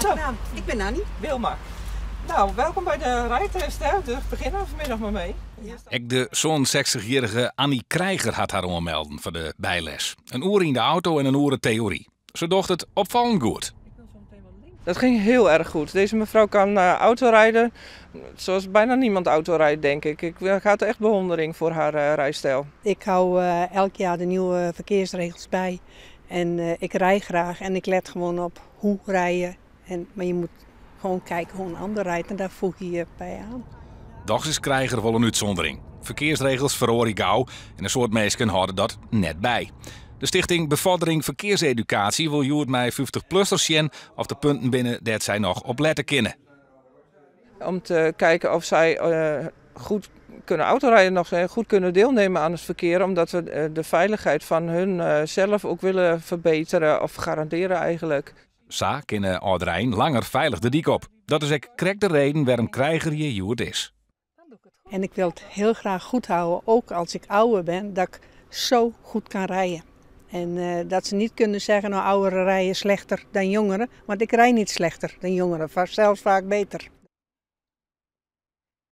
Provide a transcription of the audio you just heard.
Aangenaam. Ik ben Annie. Wilma. Nou, welkom by de rijtest. Hè. We beginnen vanmiddag maar mee. Ek de 67-jierrige Annie Krijger hat har oanmelden foar de byles. In oere yn de auto en in oere teory. Se docht it opfallend goed. Dat ging heel erg goed. Deze mevrouw kan autorijden zoals bijna niemand autorijdt, denk ik. Ik had echt bewondering voor haar rijstijl. Ik hou elk jaar de nieuwe verkeersregels bij. En ik rij graag en ik let gewoon op hoe rijden. Maar je moet gewoon kijken hoe een ander rijdt en daar voeg je je bij aan. Dochs is Krijger wol in útsûndering. Ferkearsregels feroarje gau en in soad minsken hâlde dat net by. De Stichting Bevordering Verkeerseducatie wol hjoed mei 50-plussers sjen oft der punten binne dêr't sy noch op lette kinne. Om te kijken of zij goed kunnen autorijden, nog goed kunnen deelnemen aan het verkeer. Omdat we de veiligheid van hun zelf ook willen verbeteren of garanderen eigenlijk. Sa kinne âlderein langer feilich de dyk op. Dat is ek krekt de reden wêrom't Krijger hjir hjoed is. En ik wil het heel graag goed houden, ook als ik ouder ben, dat ik zo goed kan rijden. En dat ze niet kunnen zeggen, nou, ouderen rijden slechter dan jongeren. Want ik rij niet slechter dan jongeren, zelfs vaak beter.